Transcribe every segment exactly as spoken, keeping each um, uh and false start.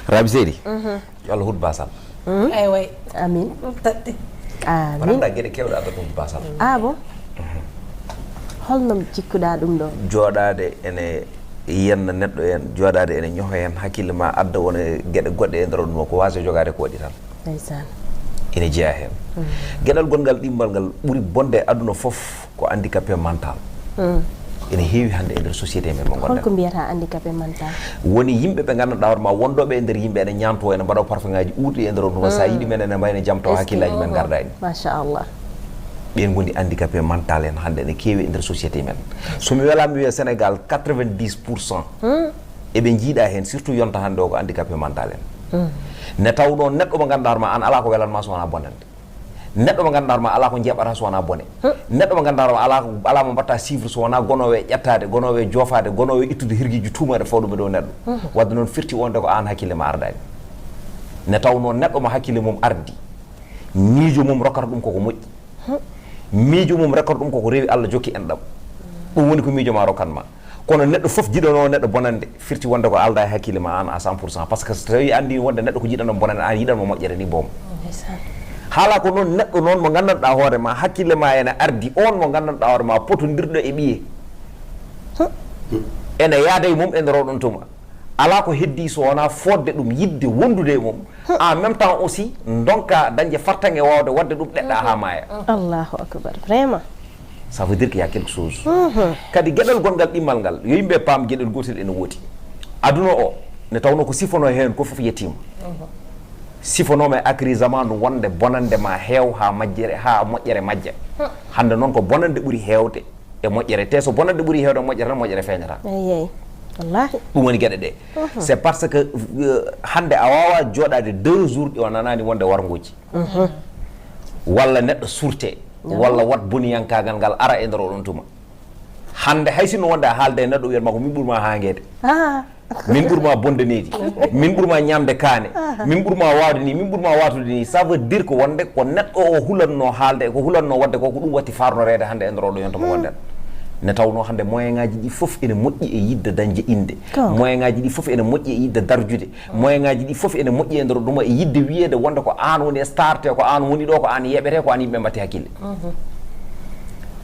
Rabi Seydi, yo Allah huɗ basal. Ay way. Amin. Ɗum tatti. Amin. Wonanda geɗe kewɗe adda ɗum basal. Ah bon? Holno cikkuɗa ɗum ɗo? Jooɗaade ene yenna neɗɗo en, jooɗaade ene ñoha en hakkille ma, adda wona geɗe goɗɗe e nder ɗum ko waasi jogaade ko waɗi tan. Ndeysaan. Ene jeyaa heen. Geɗal gongal ɗimmal ngal ɓuri bonde e aduna fof ko handicapé mental. Ene heewi hannde e nder société men mo ngonɗen. Holko mbiyata handicapé mental? Woni yimɓe ɓe nganndanɗaa hoore ma wondoɓe e nder yimɓe ene ñaanto ene mbaɗa parfum ngaji uurɗi e nder ɗum. Sa yiɗi men ene mbayna jam taw hakkillaaji men ngardaani. Machallah. Ɓeen ngoni handicapé mental en hannde ene keewi e nder société men. So mi welaama mi wiya Sénégal quatre-vingt-dix pour cent eɓe njiiɗa heen, surtout yonta hannde o ko handicapé mental en. Ne tawnoo neɗɗo mo ngannduɗaa hoore ma an alaa ko welanma so wonaa bonande. Neɗɗo mo ngannduɗaa hoore ma alaa ko njeeɓata so wonaa bone. Neɗɗo mo ngannduɗaa hoore ma alaa ko, alaa mo mbaɗta suivre so wonaa gonoowo e ƴettaade, gonoowo e joofaade, gonoowo e ittude hirgiiji tuumaɗe fawɗuɓe dow neɗɗo. Wadde noon firti wonde ko an hakkille ma ardaani. Ne tawnoo neɗɗo mo hakkille mum ardi, miijo mum rokkata ɗum koko moƴƴi. Miijo mum rokkata ɗum koko rewi Allah jokki enɗam. Ɗum woni ko miijo ma rokkan ma. Kono neɗɗo fof jiɗanoo neɗɗo bonande firti wonde ko alda e hakkille ma an à cent pour cent. Parce que so tawi anndi wonde neɗɗo ko jiɗanoo bonande an yiɗanmo moƴƴere ni boom. Haala ko noon neɗɗo noon mo nganndanɗaa hoore ma hakkille ma ene ardi on mo nganndanɗaa hoore ma potondirɗo e ɓiye. Ene yaada e mum e nder oɗon tuma. Alaa ko heddii so wonaa fodde ɗum, yiɗde wondude e mum. En même temps aussi, ndonka dañde fartaŋŋe waawde waɗde ɗum ɗeɗɗa haa maaya. Allahu akbar. Vraiment. Ça veut dire qu'il y a quelque chose. Kadi geɗal gongal ɗimmal ngal, yo yimɓe paam geɗal gootel ene woodi. Aduna o, ne tawnoo ko sifonoo heen ko fof yettiima. Sifonooma e akiri zamaanu wonde bonande ma heew haa majjere, haa moƴƴere majja. Hannde noon ko bonande ɓuri heewde e moƴƴere. Te so bonande ɓuri heewde e moƴƴere tan, moƴƴere feeñata. Eyyi, wallahi. Ɗum woni geɗe ɗe. C'est parce que euh, hannde a waawaa jooɗaade deux jours ɗi o nanaani wonde warngooji. Walla neɗɗo surte, walla wat boniyankaagal ngal ara e nder oɗon tuma. Hannde hay sinno wonde a haalde e neɗɗo wiyat ma ko min ɓurma haangeede. Min ɓurma bonde needi. Min ɓurma ñamde kaane. Min ɓurma waawde ni, min ɓurma waatude ni. Ça veut dire ko wonde ko neɗɗo o hulanno haalde e ko hulanno waɗde ko, ko ɗum watti farnoreede hannde e nder oɗo yonta mo wonɗen. Ne tawnoo hannde moyen ngaji ɗi fof ene moƴƴi e yiɗde dañde innde. Moyen ngaji ɗi fof ene moƴƴi e yiɗde darjude. Moyen ngaji ɗi fof ene moƴƴi e nder ɗum e yiɗde wiyeede wonde ko aan woni star te, ko aan woni ɗo, ko aan yeɓete, ko aan yimɓe mbaɗti hakkille.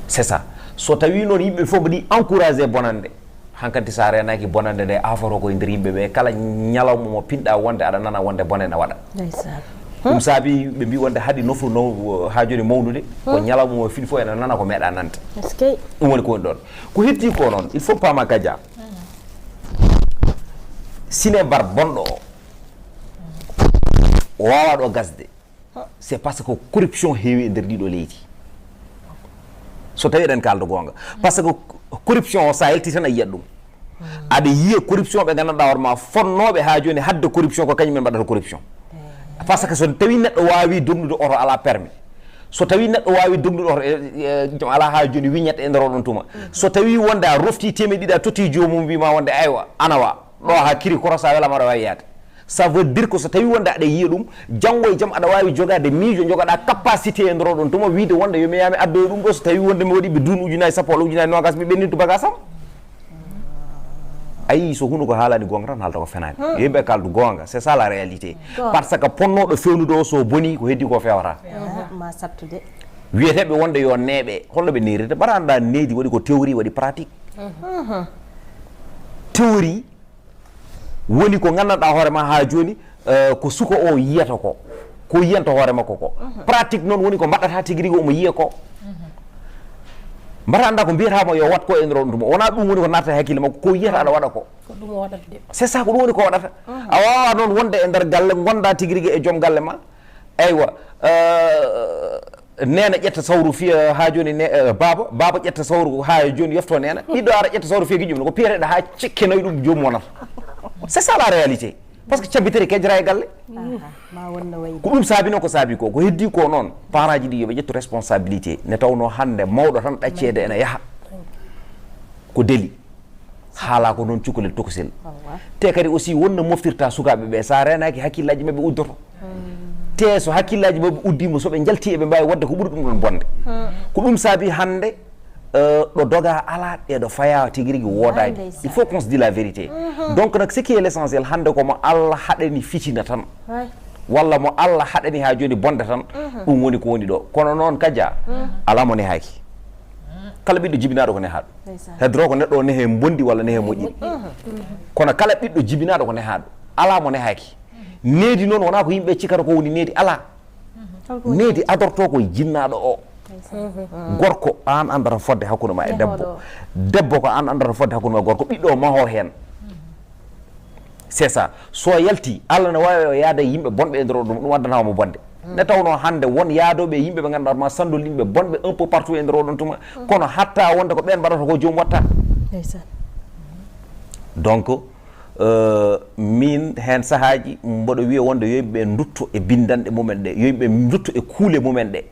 C'est ça. So tawi noon yimɓe fof mbaɗi encouragé bonande, hankadi sa reenaaki bonande nde afoto koye nder yimɓe ɓe, kala ñalawma mo pinɗa wonde aɗa nana wonde bone ne waɗa. Ɗum saabi ɓe mbi wonde haaɗi nofru no haa jooni mawnude, ko ñalawma mo fin fof ene nana ko meeɗa nande. Ɗum woni ko woni ɗon. Ko heddi ko noon, il faut paama Kaja, sine mbar bonɗo o, o wawa ɗo gasde. C'est parce que corruption heewi e nder ɗiɗo leydi. So tawi eɗen kalda goonga, parce que corruption o sa yalti tan a yiyat ɗum. Aɗa yiya corruption ɓe nganndanɗaa hoore ma fonnooɓe haa jooni hadde corruption ko kañum en mbaɗata corruption. Parce que so tawi neɗɗo waawi dognude oto alaa permis, so tawi neɗɗo waawi dognude oto e- e- e- alaa haa jooni wiñat e nder oɗon tuma. So tawi wonde a rofti temeɗe ɗiɗi a totti joomum wima wonde aywa ana wa ɗo haa kiri koro sa welama aɗa waawi yaade. Ça veut dire ko so tawi wonde aɗa yiya ɗum, janngo e jam aɗa waawi jogaade miijo, jogaɗa capacité e nder oɗon tuma wiide wonde yo mi yaha mi addoya ɗum ɗo, so tawi wonde mi waɗi ɓe duun ujunaaji sappo walla ujunaaji noogas mi ɓennintu bagage am. Ayi, so hunu ko haalani goonga tan haalta ko fenaani. Yo yimɓe kaldu goonga, c'est ça la réalité. Parce que ponnooɗo fewnude o so boni ko heddi ko fewata. Ma sattude. Wiyeteɓe wonde yo neeɓe, holno ɓe neeride? Mbaɗa annda needi waɗi ko théorie waɗi pratique. Théorie woni ko nganndanɗaa hoore ma haa jooni, eh, ko suka o yiyata ko, ko yiyanta hoore makko ko. Pratique noon woni ko mbaɗata tigi rigi omo yiya ko. Mbaɗa annda ko mbiyatama yo wat ko e nder on tuma, wona ɗum woni ko natta e hakkille makko, ko yiyata aɗa waɗa ko. Ko ɗum o waɗata de. C'est ça, ko ɗum woni ko waɗata. A wawa noon wonde e nder galle, gonda tigi rigi e joom galle ma. Eywa, eh, neene ƴetta sawru fiya haa jooni ne, eh, baaba, baaba ƴetta sawru haa jooni yofto neene. Ɓiɗɗo ara ƴetta sawru fiya giƴum ko piyeteɗo haa cekkenoy ɗum joomum wonata. C'est ça la réalité. Parce que cabbitere kejra e galle. Ma wonno wayi. Ko ɗum saabi noon ko saabi ko, ko heddi ko noon parent ji ɗi yoɓe ƴettu responsabilité. Ne tawno hannde mawɗo tan ɗacceede ene yaha ko délit. Haala ko noon cukalel tokosel. Te kadi aussi wonno moftirta sukaaɓe ɓe, sa reenaaki hakkillaaji maɓɓe uddoto. Te so hakkillaaji maɓɓe uddiima, so ɓe njalti eɓe mbaawi waɗde ko ɓuri ɗum ɗon bonde. Ko ɗum saabi hannde Euh, ɗo doga ala, ɗe ɗo faya tigi rigi woodaani. Il faut qu'on se dise la vérité. Donc nag, ce qui est l'essentiel hannde, ko mo Allah haɗani fitina tan, walla mo Allah haɗani haa jooni bonde tan, ɗum woni ko woni ɗo. Kono noon, Kaja, alaa mo nehaaki. Kala ɓiɗɗo jibinaaɗo ko nehaaɗo. Hedoro ko neɗɗo o nehe mbondi walla nehe moƴƴi. Kono kala ɓiɗɗo jibinaaɗo ko nehaaɗo. Alaa mo nehaaki. Needi noon wonaa ko yimɓe cikkata ko woni needi, alaa. Needi adorto ko e jinnaaɗo o. Gorko, aan anndata fodde hakkunde ma e debbo. Debbo ko aan anndata fodde hakkunde ma e gorko. Ɓiɗɗo o maho heen. C'est ça. So yalti, Allah ne waawi o yaada e yimɓe bonɓe e nder o ɗum, ɗum addanaama mo bonde. Nde tawnoo hannde won yaadooɓe e yimɓe ɓe ngannduɗaa ma sanndol yimɓe bonɓe un peu partout e nder o ɗon tuma. Kono hatta wonde ko ɓeen mbaɗata ko joom watta. Donc, euh, min heen sahaaji mboɗo wiya wonde yo yimɓe ndutto e binndanɗe mumen ɗe, yo yimɓe ndutto e kuule mumen ɗe.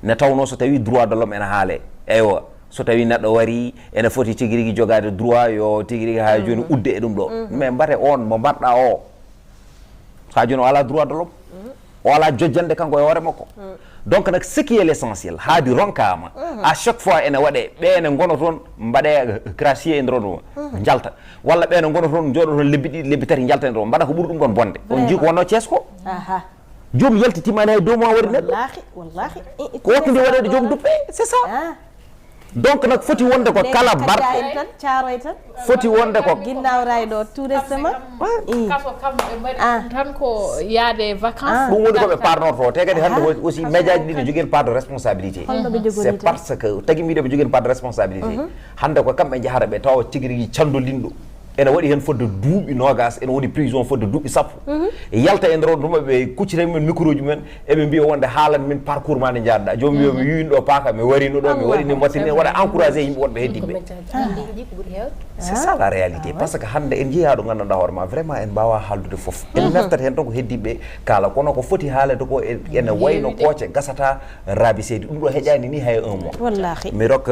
Ne tawnoo so tawii droit de l'homme ene haale, eywa, so tawii neɗɗo wari ene foti tigi rigi jogaade droit yo tigi rigi haa jooni udde e ɗum ɗo. Mais mbate on mo mbaɗɗa o, haa jooni o alaa droit de l'homme. O alaa jojjande kanko e hoore makko. Donc nag, ce qui est l'essentiel, haadi ronkaama, à chaque fois ene waɗe, ɓe ene ngona toon mbaɗe gracier e nder o ɗum, njalta. Walla ɓe ene ngona toon, njooɗo toon lebbi ɗiɗi, lebbi tati, njalta e nder o, mbaɗa ko ɓuri ɗum ɗon bonde. On njii ko wonno Cees ko? Joom yalti timmani hay dow ma waɗi neɗɗo. Wallahi, wallahi. Ko waɗtude waɗeede joom duppe, c'est ça. Donc nag, foti wonde ko kala barɗo, foti wonde ko ginnaaw raay ɗo, tout récemment. Kaso kam ɓe mbaɗi ɗum tan ko yaade vacances. Ɗum woni ko ɓe parnorto. Te kadi hannde aussi médiaji ɗi ne jogii part de responsabilité. C'est parce que tagi mbiɗo ɓe jogii part de responsabilité. Hannde ko kamɓe njahata ɓe tawa tigi rigi candolinɗo ene waɗi heen fodde duuɓi noogas, ene woni prison fodde duuɓi sappo. Yalta e nder o tuma, ɓe kuccita men microji men, eɓe mbiya wonde haalan min parcours ma nde njaɗɗa. Joom wiya mi yiwino ɗo paaka, mi warino ɗo, mi waɗini mbattini, waɗa encouragé yimɓe wonɓe heddiɓe. C'est ça la réalité. Parce que hannde en njeyaa ɗo nganndanɗaa hoore ma, vraiment en mbaawa haaldude fof. En naftat heen tan ko heddiɓe kaala, kono ko foti haalede ko e-, ene wayno kooce gasata raabi seydi. Ɗum ɗo heƴaani ni hay un mois. Wallahi. Mi rokka